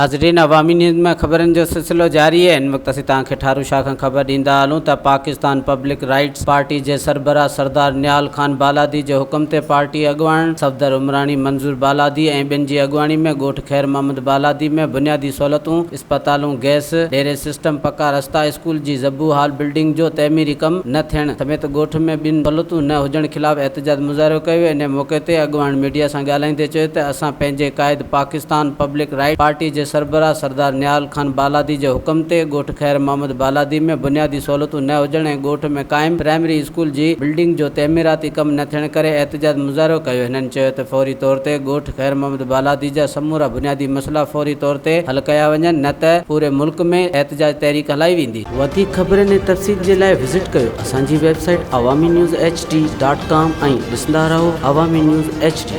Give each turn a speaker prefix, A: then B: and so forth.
A: ناظرين عوامي نيوز ۾ خبرن جو سلسلو جاري آهي هن وقت اسين توهان کي ٺارو شاهه کان خبر ڏيندا هلون ته پاڪستان پبلڪ رائٽس پارٽي جي سربراهه سردار نهال خان بالادي جي حڪم تي پارٽي اڳواڻ صفدر عمراڻي، منظور بالادي ۽ ٻين جي اڳواڻي ۾ ڳوٺ خير محمد بالادي ۾ بنيادي سهولتون، اسپتالون، گئس، ڊيري سسٽم، پڪا رستا، اسڪول جي زبو حال بلڊنگ جو تعميري ڪم نه ٿيڻ سميت ڳوٺ ۾ ٻين سهولتون نه هجڻ خلاف احتجاج مظاهرو ڪيو ويو انهي موقعي تي اڳواڻ ميڊيا سان ڳالهائيندي چيو ته اسان پنهنجي قائد پاڪستان پبلڪ رائٽس پارٽي جي سربراهه سردار نهال خان بالادي جي حڪم تي ڳوٺ خير محمد بالادي ۾ بنيادي سهولتون نه هجڻ ۽ ڳوٺ ۾ قائم پرائمري اسڪول جي بلڊنگ جو تعميراتي ڪم نه ٿيڻ ڪري احتجاج مظاهرو ڪيو هنن چيو ته فوري طور تي ڳوٺ خير محمد بالادي جا سمورا بنيادي مسئلا فوري طور تي حل ڪيا وڃن نه ته پوري ملڪ ۾ احتجاج تحريڪ هلائي ويندي. وڌيڪ خبرن ۽ تفصيل جي لاء وزٽ ڪيو اسان جي website Awami news H D dot com ۽ ڏسندا رهو عوامي نيوز ايڇ ڊي.